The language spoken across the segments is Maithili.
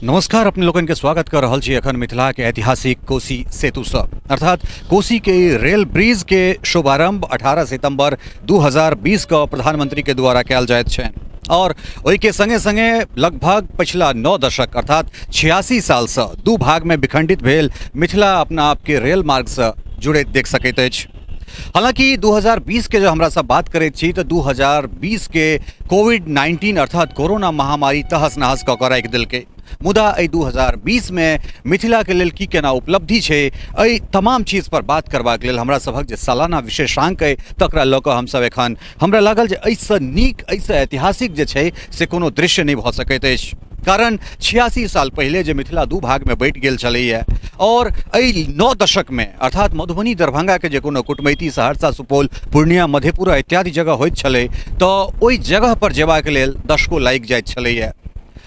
नमस्कार, अपने लोकनि के स्वागत कर रहल छी एखन मिथिला के ऐतिहासिक कोसी सेतु सँ। अर्थात कोसी के रेल ब्रिज के शुभारंभ 18 सितंबर 2020 के प्रधानमंत्री के द्वारा कयल जाइत छनि और ओहि के संगे संगे लगभग पिछला 9 दशक अर्थात 86 साल सँ दू भाग में विखंडित भेल मिथिला अपना आप के रेल मार्ग सँ जुड़ैत देख सकैत अछि। हालांकि 2020 के जब हमरा सब बात करैत छी तऽ 2020 के कोविड 19 अर्थात कोरोना महामारी तहस नहस कऽ कऽ राखि देलकै, मुदा एहि 2020 में मिथिला के लेल की केना उपलब्धि छै, एहि तमाम चीज पर बात करबाक लेल हमरा सभक जे सालाना विशेषांक अइ तकरा लऽ कऽ हमसब एखन हमरा लागल जे एहिसँ नीक एहिसँ ऐतिहासिक जे छै से कोनो दृश्य नहि भऽ सकैत अछि। कारण 86 साल पहिले जे मिथिला दू भागमे बँटि गेल छलैए और एहि 9 दशकमे अर्थात मधुबनी दरभंगाके जे कोनो कुटमैती सहरसा सुपौल पूर्णिया मधेपुरा इत्यादि जगह होइत छलै तऽ ओहि जगहपर जेबाक लेल दशको लागि जाइत छलैए।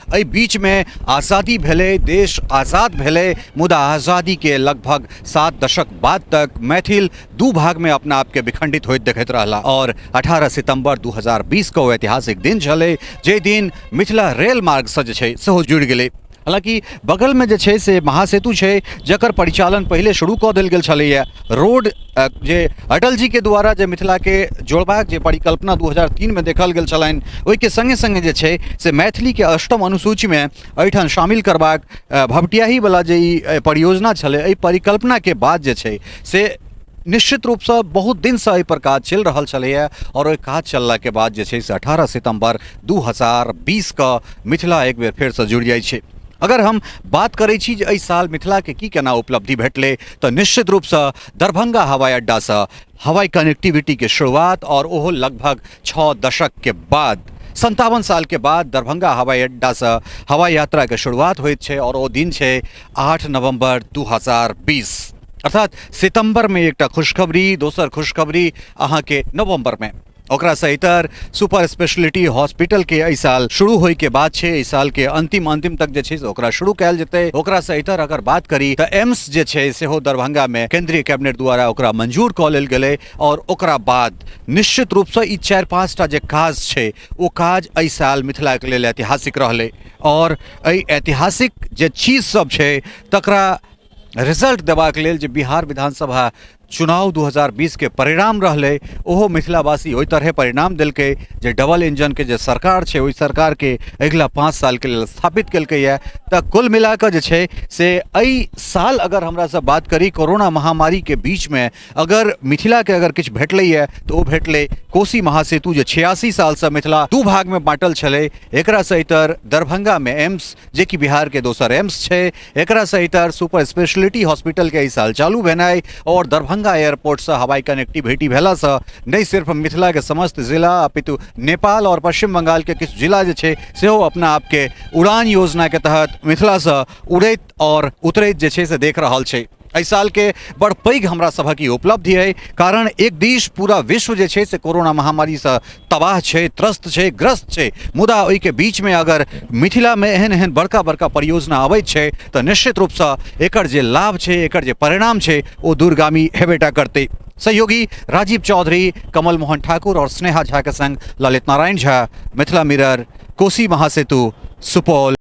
एहि बीचमे आज़ादी भेलै, देश आज़ाद भेलै, मुदा आज़ादीके लगभग 7 दशक बाद तक मैथिल दू भागमे अपना आपके विखंडित होइत देखैत रहला और 18 सितंबर 2020 के ओ ऐतिहासिक दिन छलै जाहि दिन मिथिला रेल मार्गसँ जे छै सेहो जुड़ि गेलै। हालांकि बगलमे जे छै से महासेतु छै जकर परिचालन पहिले शुरू कऽ देल गेल छलैए। रोड जे अटल जी के द्वारा जे मिथिलाके जोड़बाक जे परिकल्पना 2003 मे देखल गेल छलनि ओहिके सङ्गे सङ्गे जे छै से मैथिलीके अष्टम अनुसूचीमे एहिठाम शामिल करबाक भपटियाहीवला जे ई परियोजना छलै एहि परिकल्पनाके बाद जे छै से निश्चित रूपसँ बहुत दिनसँ एहिपर काज चलि रहल छलैए और ओहि काज चललाके बाद जे छै से 18 सितम्बर 2020 के मिथिला एक बेर फेरसँ जुड़ि जाइ छै। अगर हम बात करै छी जे एहि साल मिथिलाके की केना उपलब्धि भेटलै तऽ निश्चित रूपसँ दरभंगा हवाई अड्डासँ हवाई कनेक्टिविटीके शुरुआत और ओहो लगभग 6 दशकके बाद 57 सालके बाद दरभंगा हवाई अड्डासँ हवाई यात्राके शुरुआत होइत छै और ओ दिन छै 8 नवम्बर 2020 अर्थात सितम्बरमे एकटा खुशखबरी, दोसर खुशखबरी अहाँके नवम्बरमे। ओकरासँ इतर सुपर स्पेशलिटी हॉस्पिटलके एहि साल शुरू होइके बात छै, एहि सालके अंतिम अंतिम तक जे छै से ओकरा शुरू कयल जेतै। ओकरासँ इतर अगर बात करी तऽ एम्स जे छै सेहो दरभंगामे केंद्रीय कैबिनेट द्वारा ओकरा मंजूर कऽ लेल गेलै और ओकरा बाद निश्चित रूपसँ ई 4-5 टा जे काज छै ओ काज एहि साल मिथिलाके लेल ऐतिहासिक रहलै और एहि ऐतिहासिक जे चीज सब छै तकरा रिजल्ट देबाक लेल जे बिहार विधानसभा चुनाव 2020 के परिणाम रहलै ओहो मिथिलावासी ओहि तरहे परिणाम देलकै जे डबल इंजनके जे सरकार छै ओहि सरकारके अगिला 5 सालके लेल स्थापित केलकैए। तऽ कुल मिलाकऽ जे छै से एहि साल अगर हमरासँ बात करी कोरोना महामारीके बीचमे अगर मिथिलाके अगर किछु भेटलैए तऽ ओ भेटलै कोसी महासेतु जे 86 सालसँ मिथिला दू भागमे बाँटल छलै। एकरासँ इतर दरभंगामे एम्स जे कि बिहार के दोसर एम्स छै, एकरासँ इतर सुपर स्पेशलिटी हॉस्पिटल के एहि साल चालू भेनाइ और दरभंगा एयरपोर्टसँ हवाई कनेक्टिविटी भेलासँ नहि सिर्फ मिथिला के समस्त जिला अपितु नेपाल और पश्चिम बंगाल के किछु जिला जे छै सेहो अपना आपके उड़ान योजना के तहत मिथिलासँ उड़ैत और उतरैत जे छै से देख रहल छै। एहि सालके बड़ पैघ हमरा सभक ई उपलब्धि अइ, कारण एक दिश पूरा विश्व जे छै से कोरोना महामारीसँ तबाह छै, त्रस्त छै, ग्रस्त छै, मुदा ओहिके बीचमे अगर मिथिलामे एहन एहन बड़का बड़का परियोजना अबैत छै तऽ निश्चित रूपसँ एकर जे लाभ छै, एकर जे परिणाम छै ओ दूरगामी हेबेटा करतै। सहयोगी राजीव चौधरी, कमल मोहन ठाकुर और स्नेहा झा के संग ललित नारायण झा, मिथिला मिरर, कोसी महासेतु, सुपौल।